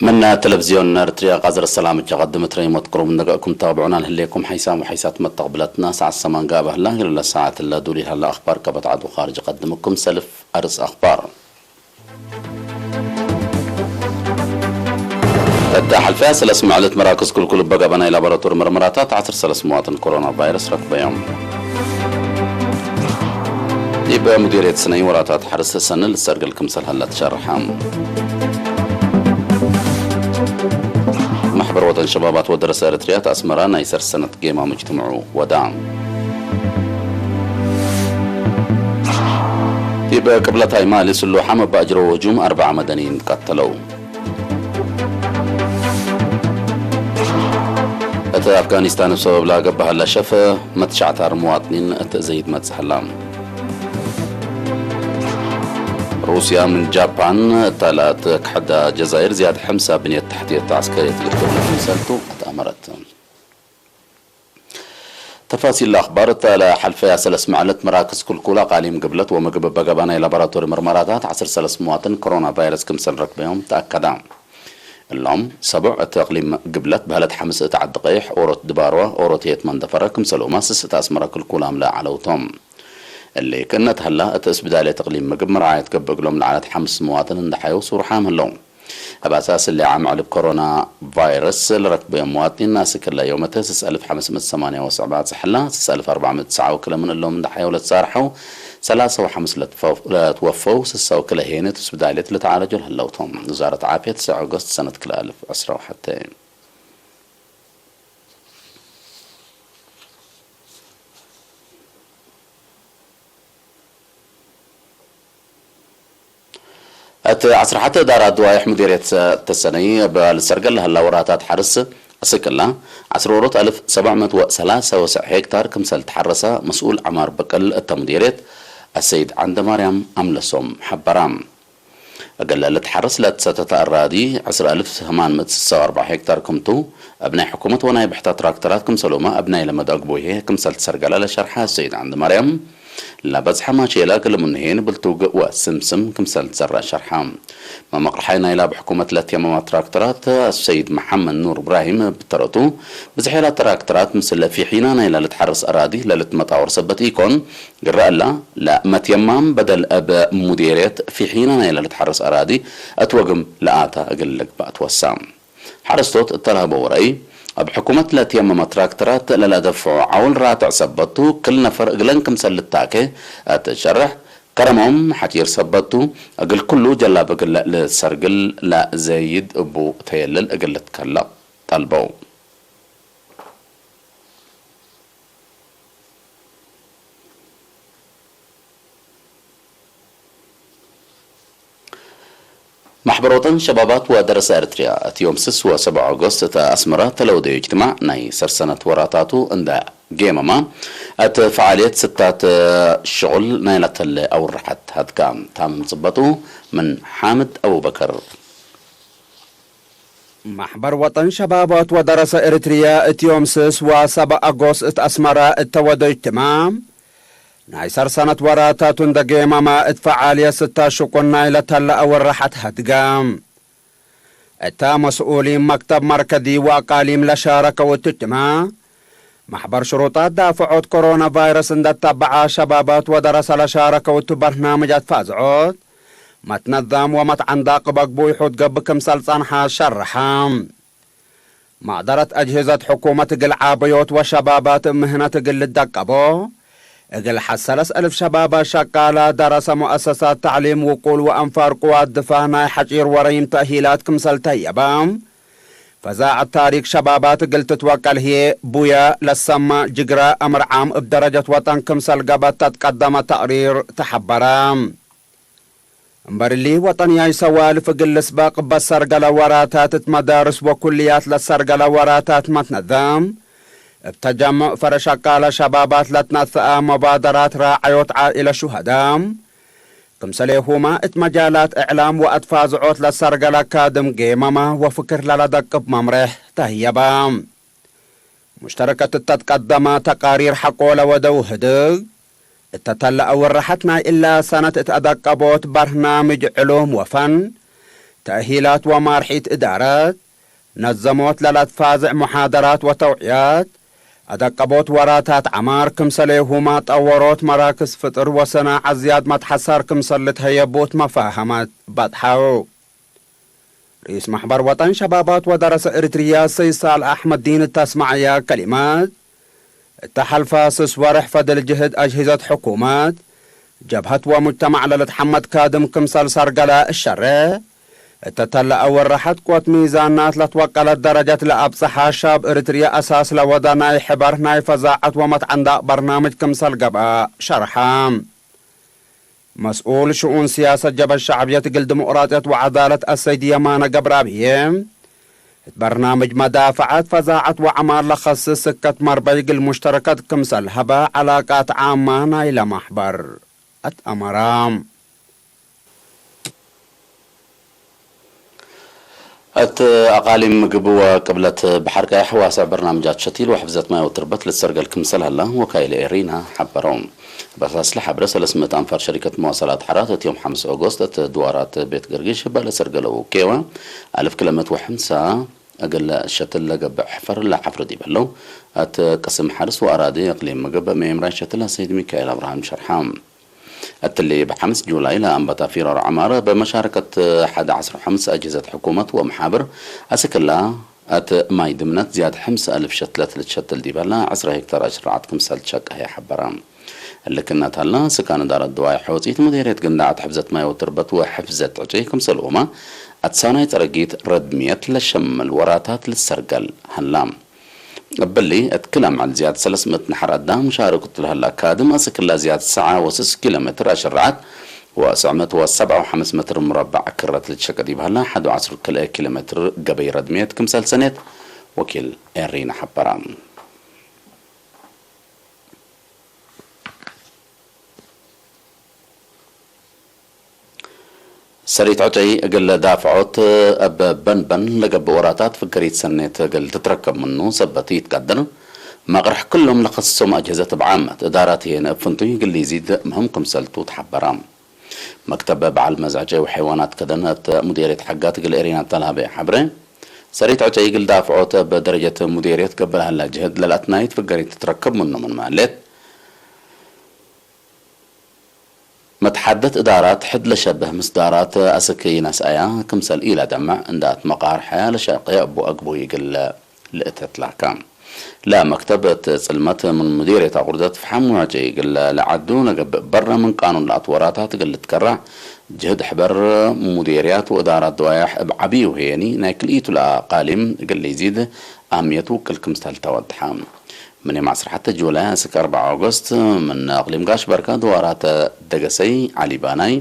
من تلفزيون أريتريا قزر السلام جقدم تريموت قروم نقاكم تابعونا الهليكم حيسام وحيسات متقبلتنا ساعة السمان قابه الله إلى ساعة اللدولي هلا أخبار كبت عدو خارج قدمكم سلف أرس أخبار. እታ ሓልፈያ ሰለስ መዓልት መራክዝ ክልኩል በጋባናይ ላቦራቶሪ ምርመራታት ዓሰርተ ሰለስተ መዋጥን ኮሮና ቫይረስ ረክበዮም። ይበ ሙዲርየት ስነይ ወራታት ሓርስ ሰነ ልሰርግል ክምሰል ሃላ ተሸርሓ። ማሕበር ወጠን ሸባባት ወደረሰ ኤርትርያት ኣስመራ ናይ ሰርሰነት ጌማ ምጅትምዑ ወዳ። ይበ ቅብለታይ ማሊ ስሉ ሓመ ባጅሮ ወጁም ኣርባዓ መደኒን ቀተለው። እቲ ኣፍጋኒስታን ሰበብ ላገባሃላ ሸፈ መትሻዕታር መዋጥኒን እቲ ዘይድ መጽሃላ። ሩስያ ምን ጃፓን እታላት ክሕዳ ጀዛይር ዝያድ ሕምሳ ብንየት ታሕትየት ዓስከርየት ይርከቡ ሰልቱ ኣተኣመረት። ተፋሲል ኣኽባር እታ ለሓልፈያ ሰለስ መዓለት መራክዝ ክልኩላ ቃሊም ግብለት ወምግብ በገባ ናይ ላቦራቶሪ ምርመራታት ዓሰርተ ሰለስተ መዋጥን ኮሮና ቫይረስ ክምሰል ረክበዮም ተኣከዳ። እሎም ሰቡዕ እቲ እቕሊም ግብለት በህለት ሓምስ እቲ ዓዲ ቀይሕ ኦሮት ድባርዋ ኦሮት የት መንደፈረ ክምሰሉ ማስስ እቲ ኣስመራ ክልኩላም ለዓለውቶም። እሊ ክእነት ሃላ እቲ እስብዳል እቲ እቕሊም ምግብ መርዓየት ገብእ እግሎም ለዓለት ሓምስ መዋጥን እንዳሓየው ሱርሓም ህለው። ኣብ ኣሳሲ ሊዓ መዕልብ ኮሮና ቫይረስ ለረክበዮም መዋጥኒን ኣስክለ ዮመተ ስስ ኣልፍ ሓምስ ምእቲ ሰማንያ ወሰዕ ባጽሕ ኣላ፣ ስስ ኣልፍ ኣርባዕ ምእቲ ሰዓው ክለ ምን እሎም እንዳ ሓየው ለተሳርሐው፣ ሰላሳ ወሓምስ ለትፈው-፣ ለትወፈው፣ ስሳው ክለ ሄነ ትስብዳሌት ለተዓለጆ ለህለውቶም። ውዛረት ዓፍየት ሰዕ ኦገስት ሰነት ክለ ኣልፍ ዕስራ ወሓተ። እቲ ዓሰርተ ሓደ ዳራ ድዋይሕ ሙዲርየት ተሰነይ ኣብ ልሰርገል ላህላ ወራታት ሓርስ ኣስቅላ ዓስራ ወሮት ኣልፍ ሰብዓ መት ወሰላሳ ወሰዕ ሄክታር ክምሰል ተሓረሳ መስኡል ዓማር በቀል እታ ሙዲርየት ኣሰይድ ዓንደ ማርያም ኣምለሶም ሓበራ። እገለ ልትሓረስ ለትሰተተ ኣራዲ ዕስራ ኣልፍ ሰማን ምእት ስሳ ወኣርባዓ ሄክታር ክምቱ ኣብ ናይ ሕኩመት ወናይ ብሕታ ትራክተራት ክምሰሉማ ኣብ ናይ ለመድ ኣግቦይሄ ክምሰል ተሰርገላ ለሸርሓ ኣሰይድ ዓንደ ማርያም ላበጽሐ ማሼላ ክልምንሄ ንብልቱግ ወስምስም ክምሰል ትዘራ ሸርሓ። መመቕርሓይ ናይላ ብሕኩመት ለትየመማ ትራክተራት ኣሰይድ መሓመድ ኑር እብራሂም ብተረቱ ብዝሕ ኢላ ትራክተራት ምስለ ፊሒና ናይላ ልትሓርስ ኣራዲ ለልትመጣወር ሰበት ኢኮን ግረአላ ለመትየማም በደል እብ ሙዴርየት ፊሒና ናይላ ልትሓርስ ኣራዲ እትወግም ለኣታ እግል ልግባእ ትወሳ። ሓረስቶት እተላህቦ ወረኢ፣ ኣብ ሕኩመት ለትየመመ ትራክተራት ለለደፍዖ ዓውል ራትዕ ሰበቱ ክል ነፈር እግለን ክምሰል ልታኬ እትሸርሕ፣ ከረሞም ሓቲር ሰበቱ እግል ኩሉ ጀላብ እግል ልሰርግል ለዘይድ እቡ ተየልል እግል ልትከለቕ ጠልበው። ማሕበር ወጠን ሸባባት ወደረሰ ኤርትርያ እቲ ዮም ስስ ወሰብዓ ኦገስት እታ ኣስመራ ተለውደዮ እጅትማዕ ናይ ሰርሰነት ወራታቱ እንዳ ጌመማ እቲ ፈዓልየት ስታት ሽቑል ናይ ላተለ ኣውርሓት ሃድጋ ታምም ጽበጡ ምን ሓምድ ኣቡበከር። ማሕበር ወጠን ሸባባት ወደረሰ ኤርትርያ እቲ ዮም ስስ ወሰብዓ ኦገስት እት ኣስመራ እተወደዮ እጅትማዕ ናይ ሰርሰነት ወራታቱ እንደ ጌማማ እት ፈዓልየ ስታ ሽቁን ናይ ለተለ ኣወራሓት ሃድጋ። እታ መስኡሊን መክተብ መርከዚ ወኣቃሊም ለሻረከው እትትማ፣ ማሕበር ሽሩጣት ዳፍዖት ኮሮና ቫይረስ እንደ ተበዓ ሸባባት ወደረሰ ለሻረከው እቱ በርናምጃት ፋዝዖት፣ መትነዛም ወመትዓንዳቅ በግቡ ይሑድ ገብ ክምሰል ጸንሓ ሸርሓ። ማእደረት ኣጅህዘት ሕኩመት እግል ዓበዮት ወሸባባት ምህነት እግል ልደቀቦ፣ እግል ሓሰለስ እልፍ ሸባባት ሸቃላ ደረሰ ሙአሰሳት ተዕሊም ውቁል ወአንፋር ቅዋት ድፋ ናይ ሐጪር ወረይም ተእሂላት ክምሰል ተየበ። ፈዛዕ ታሪክ ሸባባት እግል ትትወቀል ህዬ ቡያ ለሰማ ጅግራ እምር ዓም እብ ደረጀት ወጠን ክምሰል ገበት ተትቀደመ ተቅሪር ተሐበረ። እምበርሊ ወጠንያይ ሰዋልፍ እግል ልስበቅ በሰርገለ ወራታት እት መዳርስ ወኩልያት ለሰርገለ ወራታት መትነዘም፣ እብ ተጀሙዕ ፈረ ሸቃለ ሸባባት ለትነሰአ መባደራት ራዓዮት ዓኢለ ሹሀዳ፣ ክምሰሌሁማ እት መጃላት እዕላም ወአትፋዝዖት ለሰርገለ ካድም ጌመማ ወፍክር ለለደቅብ መምሬሕ ተህየባ። ሙሽተረከት እተ ትቀደመ ተቃሪር ሐቆለ ወደው ህድግ፣ እተ ተለ አወረሐት ናይ እላ ሰነት እት አደቀቦት በርናምጅ ዕሉም ወፈን፣ ተእሂላት ወማርሒት እዳረት፣ ነዘሞት ለላትፋዝዕ ሙሓደራት ወተውዕያት፣ ኣደቀቦት ወራታት ዓማር ክምሰሌ ሁማ ጠወሮት መራክስ ፍጥር ወሰና ዓዝያት መትሓሳር ክምሰል ልትሀየቡት መፋሃማት ባጥሓው። ርእስ ማሕበር ወጠን ሸባባት ወደረሰ ኤሪትሪያ ሰይድ ሳል ኣሕመድ ዲን እተስማዕያ ከሊማት፣ እተሓልፋ ስስ ወርሕ ፈድል ጅህድ ኣጅሂዘት ሕኩማት፣ ጀብሀት ወሙጅተማዕ ለልትሓመድ ካድም ክምሰል ሰርገላ እሸረ፣ እተተለአ ወራሓት ቆት ሚዛናት ለትወቀለት ደረጀት ለኣብጽሓ ሻብ ኤሪትሪያ ኣሳስ ለወደ ናይ ሕበር ናይ ፈዛዐት ወመትዓንዳቕ በርናምጅ ክምሰል ገብኣ ሸርሓ። መስኡል ሽኡን ስያሰት ጀብሀት ሸዕብየት እግል ዲሞቅራጥየት ወዐዳለት ኣሰይድ የማነ ገብረኣብየ፣ እት በርናምጅ መዳፈዐት ፈዛዐት ወዐማር ለኸስስ ስከት መርበይ እግል ሙሽተረከት ክምሰል ሀበ ዐላቃት ዓማ ናይለ ማሕበር ኣትአመራ። እት ኣቃሊም ምግብ ወቅብለት ባሕር ቀያሕ ዋስዕ በርናምጃት ሸቲል ወሕፍዘት ማይ ወትርበት ልትሰርገል ክምሰል ሀላ ወካይል ኤሪና ሐበረው። በሳስለ ሐብረ ሰለስምእት ኣንፋር ሸሪከት መዋሰላት ሐራት እት ዮም ሐምስ ኦጎስት እት ድዋራት ቤት ገርጊሽ ባለ ሰርገለው ኬዋ ኣልፍ ክለመት ወሐምሳ እግል ሸትል ለገብዕ ሕፈር ለሐፍር ዲበለው። እት ቅስም ሐርስ ወአራዲ እቅሊም ምግብ መኤምራይ ሸትል ኣሰይድ ሚካኤል ኣብርሃም ሸርሓ። እትሊ ብሐምስ ጁላይ ለአንበታ ፊሮር ዐማር በመሻረከት ሐደ ዐስር ሐምስ አጅህዘት ሕኩመት ወመሓብር አስክላ እት ማይ ድምነት ዝያድ ሐምስ አልፍ ሸትለት ልትሸትል ዲበላ ዐስራ ሄክታር አሽራዓት ክምሰል ትሸቀህ የሐበራ። እልክነት ሀላ ስካን እዳረት ድዋይ ሐውፂት ሙዴርየት ግንዳዕ እት ሕፍዘት ማይ ወትርበት ወሕፍዘት ዕጨይ ክምሰልኡማ አትሳናይ ጸረጊት ረድምየት ለሸምል ወራታት ልትሰርገል ሀላ። እብሊ እት ክለ መዕል ዝያድ ሰለስምእት ነሐር አዳም ሻርኩ እት ለሀላ ካድም አስክላ ዝያድ ሰዓ ወስስ ኪሎ ሜትር አሸራዓት ወስዕመት ወሰብዓ ወሐምስ ሜትር ሙረባዕ ክረት ልትሸቀ ዲብ ሀላ ሐዱ ዐስር ክልኤ ኪሎ ሜትር ገበይ ረድምየት ክምሰል ሰኔት ወኪል ኤሪና ሐበራ። ሰሪት ዕጨይ እግል ዳፍዖት እብ በንበን ለገብእ ወራታት ፍገሪት ሰኔት እግል ትትረከብ ምኑ ሰበት ይትቀድር። መቅርሕ ክሎም ለኸስሶም አጅህዘት እብ ዓመት እዳራት ህየነ እብ ፍንቱይ እግል ሊዚድ ምህም ክምሰልቱ ተሐበራ። መክተብ በዓል መዝ ዕጨይ ወሐይዋናት ከደን እት ሙዴርየት ሐጋት እግል ኤሪና ተልሃበ ሐብረ። ሰሪት ዕጨይ እግል ዳፍዖት እብ ደረጀት ሙዴርየት ገብር ሀላ ጅህድ ለልአትናይት ፍገሪት ትትረከብ ምኑ ምን ማሌት። መትሓደት እዳራት ሕድ ለሸብህ ምስዳራት አስክ ኢነስአያ ክምሰል ኢለደምዕ እንዳ እት መቃርሐ ለሸቄ እቡ አግቡ ይግለ ልእተትላካ። ለመክተብ እት ጽልመት ምን ሙዲርየት አቁርደት ፍሓም ወዕጨ ይግለ ለዐዱ ለገብእ በረ ምን ቃኑን ለአት ወራታት እግል ልትከራዕ ጅህድ ሕበር ሙዲርያት ወእዳራት ደዋያሕ እብ ዐቢዩ ህየኒ ናይ ክልኢቱ ለአቃሊም እግል ሊዚድ አህምየት ውቅል ክምሰል ተወድሐ። ምን ዮም ዐስር ሐተ ጁላይ አስክ አርበዓ ኦገስት ምን አቅሊም ጋሽ በርካ ድዋራት ደገሰይ፣ ዐሊ ባናይ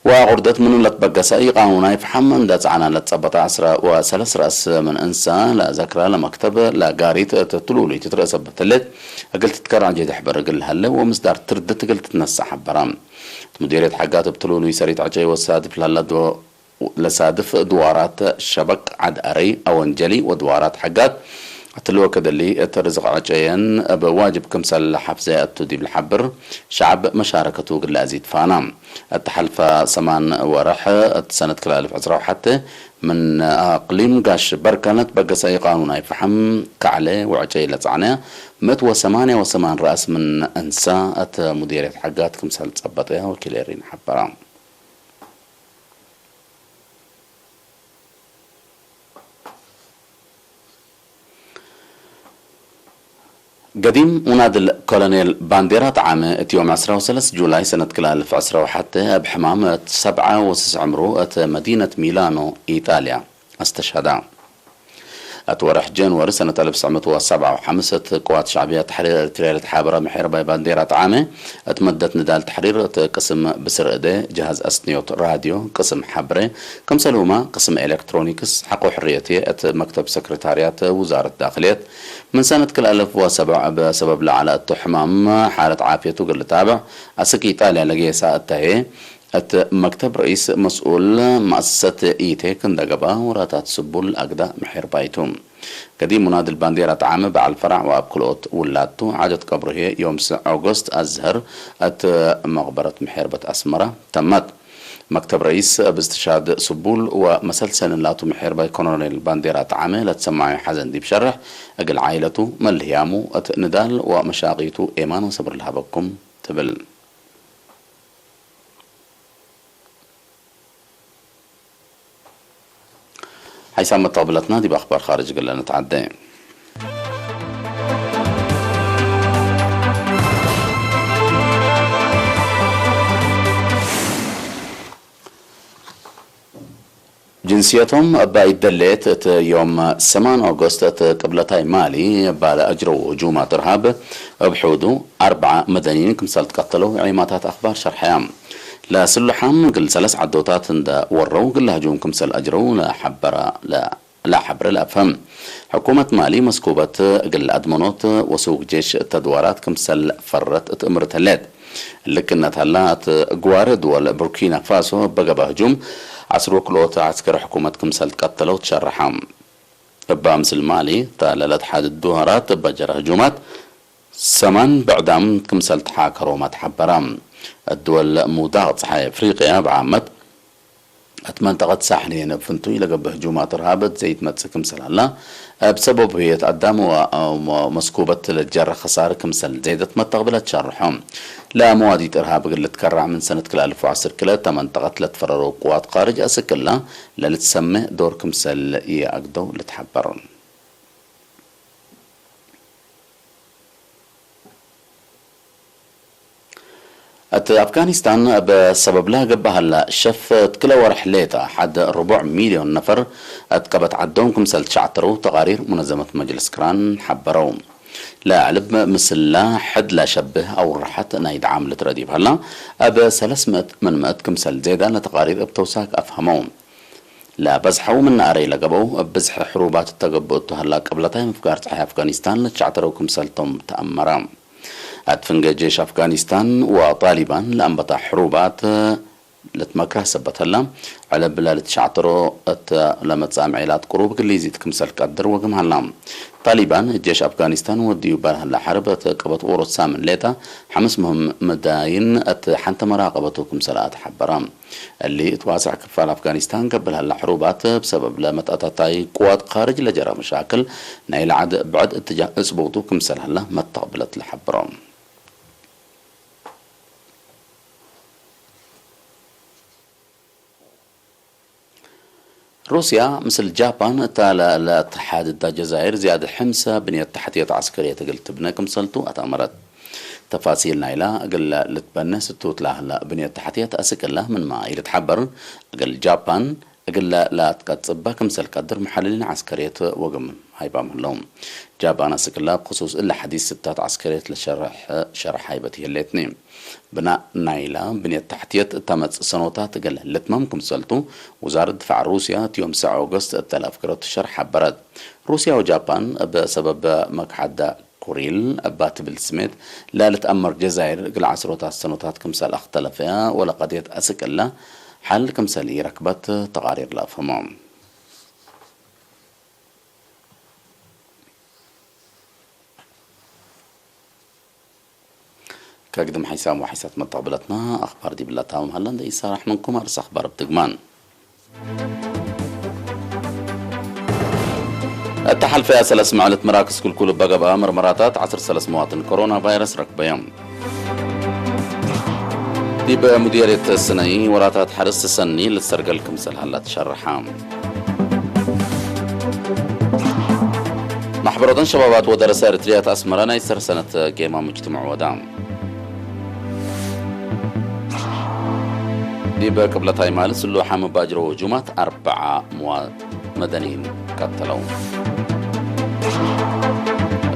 ወአቁርደት ምኑ ለትበገሰ ኢቃኑናይ ፍሓም እንደ ጸዕና ለትጸበጠ ዐስራ ወሰለስ ረአስ ምን እንሳ ለአዘክረ ለመክተብ ለጋሪት እት ትሉሉይ ትትረአ ሰበት ህሌት እግል ትትከራዕ ጀይት ሕበር እግል ለሀለ ወምስዳር ትርድት እግል ትትነሳ ሐበራ። እት ሙዲርየት ሐጋት እብ ትሉሉይ ሰሪት ዐጨይ ወሳድፍ ለሀለ ዶ ለሳድፍ ድዋራት ሸበቅ ዐድ አረይ፣ አወንጀሊ ወድዋራት ሐጋት እትሊ ወክድ እሊ እት ርዝቅ ዕጨየን እብ ዋጅብ ክምሰል ለሐፍዘ እቱ ዲብ ለሐብር ሸዐብ መሻረከቱ እግል ለአዚድ ፋና። እት ሐልፈ ሰማን ወርሕ እት ሰነት ክልተ አልፍ ዕስራ ወሐተ ምን አቅሊም ጋሽ በርከ ለትበገሰ ኢቃኑናይ ፈሐም ከዕለ ወዕጨይ ለጸዕነ ምእት ወሰማንያ ወሰማን ረአስ ምን እንሳ እት ሙዲርየት ሐጋት ክምሰል ጸበጠ ወኪል ኤሪን ሐበራ። ገዲም ሙናድል ኮሎኔል ባንዴራ ጠዓመ እቲ ዮም ዕስራ ወሰለስተ ጁላይ ሰነት ክልተ አልፍ ዕስራ ወሐተ እብ ሕማም እት ሰብዓ ወስስ ዕምሩ እት መዲነት ሚላኖ ኢጣልያ አስተሻዳ። እት ወርሕ ጀንወሪ ሰነት አልፍ ትሽዐ ሚእት ወሰብዓ ወሐምስ እት ቅዋት ሸዕብያ ተሕሪር ኤርትርያ ለተሓበረ ምሒር ባይ ባንዴራ ጠዓመ እት መደት ንዳል ተሕሪር እት ቅስም ብስር እደ ጀሃዝ አስንዮት ራድዮ ቅስም ሐብረ ክምሰልሁማ ቅስም ኤሌክትሮኒክስ ሐቆ ሕርየት እት መክተብ ሰክሬታርያት ውዛረት ዳክልየት ምን ሰነት ክልተ አልፍ ወሰብዓ እብ ሰበብ ለዐለ እቱ ሕማም ሓለት ዓፍየቱ እግል ልታብዕ አስክ ኢጣልያ ለጌሳ እተሄ እት መክተብ ረኢስ መስኡል መአሰሰት ኢቴክ እንደ ገብአ ወራታት ስቡል አግዳእ ምሒር ባይቱ። ገዲም ሙናድል ባንዴራ ጠዓመ በዓል ፈራዕ ወአብ ክልኦት ውላድቱ ዓደት ቀብሩ ህዬ ዮም ስዕ ኦገስት አዝሀር እት መቅበረት ምሒርበት አስመራ ተመት። መክተብ ረኢስ እብ እስትሽሃድ ስቡል ወመሰልሰል ላቱ ምሒር ባይ ኮሎኔል ባንዴራ ጠዓመ ለትሰማዑ ሐዘን ዲብ ሸርሕ፣ እግል ዓኢለቱ መልህያሙ እት ንዳል ወመሻቂቱ ኤማን ወሰብር ለሀበኩም ትብል። ሓይሳብ መተቕብለትና ዲብ ኣኽባር ኻርጅ ግለ ንትዓደ። ጅንስየቶም እባ ይደሌት እት ዮም ሰማን ኦገስት እት ቅብለታይ ማሊ እባ ለአጅረው ህጁማት እርሃብ እብ ሕውዱ ኣርብዓ መደኒን ክምሰል ትቀተለው ዒማታት ኣኽባር ሸርሐያ። ለስሉሓም እግል ሰለስ ዓዶታት እንደ ወረው እግል ለህጁም ክምሰል አጅረው ለሐበረ ለ-፣ ለሐብረ ለአፍሀም። ሕኩመት ማሊ መስኩበት እግል አድመኖት ወሱቅ ጄሽ ተድዋራት ክምሰል ፈረት እት እምርት ህሌት። ልክነት ሀላ እት ግዋረ ድወል ቡርኪና ፋሶ በገበ ህጁም ዐስር ወክልኦት ዐስከሪ ሕኩመት ክምሰል ትቀተለው ትሸረሐ። እባ ምስል ማሊ እተ ለለት ሐድ ድዋራት እባ ጀረ ህጁማት ሰማን ብዕዳም ክምሰል ተሓከሮማ ተሓበራ። እድወል ሙዳቕ ጸሓይ ኣፍሪቅያ ብዓመት እት መንጠቀት ሳሕሊን እብ ፍንቱይ ለገብእ ህጁማት እርሃብ እት ዘይትመጽእ ክምሰል ሀላ፣ እብ ሰበብ ህውየት አዳም ወ-፣ ወ-፣ መስኩበት ለጀረ ከሳር ክምሰል ዘይደት መተቅብለት ሸርሖ። ለመዋዲት እርሃብ እግል ልትከራዕ ምን ሰነት ክልተ አልፍ ወዐስር ክልተ መንጠቀት ለትፈረረው ቅዋት ካርጅ አስክላ ለልትሰሜ ዶር ክምሰል ይአግደው ልትሐበር። እት አፍጋኒስታን እብ ሰበብላ ገብእ ሀላ ሸፍ እት ክለ ወርሕ ሌጠ ሐድ ርቡዕ ሚልዮን ነፈር እት ቀበት ዐዶም ክምሰል ትሸዕተረው ተቃሪር ሙነዘመት መጅልስ ክራን ሐበረው። ለዕልብ ምስላ ሕድ ለሸብህ አውርሐት ናይ ደዓም ልትረዲብ ሀላ፣ እብ ሰለስ ምእት ምን ምእት ክምሰል ዜዳ ለተቃሪር እብ ተውሳክ አፍሀመው። ለበዝሐው ምን አረይ ለገበው እብ ብዝሒ ሕሩባት እተገብእ እቱ ሀላ፣ ቅብለታይ ምፍጋር ጸሓይ አፍጋኒስታን ለትሸዕተረው ክምሰልቶም ተአመረ። አትፍንገ ጄሽ አፍጋኒስታን ወጣሊባን ለአንበታ ሕሩባት ልትመክረህ ሰበት ሀላ፣ ዕለብ ለልትሸዕተሮ እት ለመጽአ ምዔላት ቅሩብ ግሊዚት ክምሰል ቀድር ወግም ሀላ። ጣሊባን ጄሽ አፍጋኒስታን ወድዩ ባል ሀላ ሐርብ እት ቀበት ኦሮት ሳምን ሌጣ ሐምስ ምህም ምዳይን እት ሐንተ መራቀበቱ ክምሰል አትሐበራ። እሊ እት ዋስዕ ክፋል አፍጋኒስታን ገብእ ለሀላ ሕሩባት፣ ብሰበብ ለመትአታታይ ቅዋት ካርጅ ለጀረ መሻክል፣ ናይ ለዓድ ብዕድ እትጃህ እጽቡቱ ክምሰል ሀላ መተቅብለት ለሐብሮ። ሩስያ ምስል ጃፓን እታ ለ-፣ ለአትሓድዳ ጀዛይር ዝያድ ሕምሰ ብንየት ተሕትየት ዐስከርየት እግል ትብነ ክምሰልቱ አትአመረት። ተፋሲል ናይላ እግል ልትበነ ስቱት ላህላ ብንየት ተሕትየት አስክላ ምንማ ኢልትሓበር፣ እግል ጃፓን እግለ ላትቀጽበ ክምሰል ቀድር መሐልሊን ዐስከርየት ወግም ሃይባም ህለው። ጃፓን አስክላ ብክሱስ እለ ሐዲስ ስታት ዐስከርየት ለሸርሕ ሸርሕ ሃይበት ይህሌትኒ። ብናእ ናይላ ብንየት ተሕትየት እተመጽእ ሰኖታት እግል ልትመም ክምሰልቱ ውዛረት ድፋዕ ሩስያ እት ዮም ሰዕ ኦገስት እተ ለአፍገረቱ ሸርሕ ሐበረት። ሩስያ ወጃፓን እብ ሰበብ መክሓዳ ኩሪል እባ ትብል ስሜት ለልትአመር ጀዛይር እግል ዐስሮታት ሰኖታት ክምሰል አክተለፈያ ወለቀድየት አስክ እለ ሐል ክምሰል ኢረክበት ተቃሪር ለአፍህሞ። ከግድም ሓይሳም ወሓይሳት መተቕብለትና ኣኽባር ዲብላ ታምም ሃላ እንደ ኢሳራሕ ምንኩም ኣርእስ ኣኽባር ብድግማን። እታ ሓልፈያ ሰለስ መዕልት መራክስ ኩልኩል እባ ገብኣ መርመራታት ዓሰርተ ሰለስተ መዋጥን ኮሮና ቫይረስ ረክበዮም። ዲብ ሙዲርየት ስነይ ወራታት ሓርስ ሰኒ ልትሰርገል ክምሰል ሃላ ትሸርሓ። ማሕበረተን ሸባባት ወደረሰ ኤርትርያ ተኣስመረ ናይ ሰርሰነት ጌማ ምጅትምዕ ወዳ። ዲብ ቅብለታይ ማል ስሉሓ መባጅሮ ወጁማት ኣርብዓ ምዋት መደኒን ቀተለው።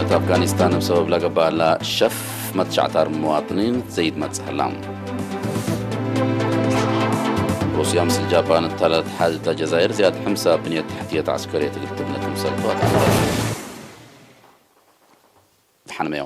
እት ኣፍጋኒስታን ብሰበብ ለገባላ ሸፍ መትሻዕታር መዋጥኒን ዘይድ መጽሐላ። ሩስያ ምስል ጃፓን እተለት ሓድታ ጀዛይር ዝያድ ሕምሳ ብንየት ተሕትየት ዓስከርየት እግል ትብነ ክምሰልቱ ኣትሓበረ። ተሓንመዮ።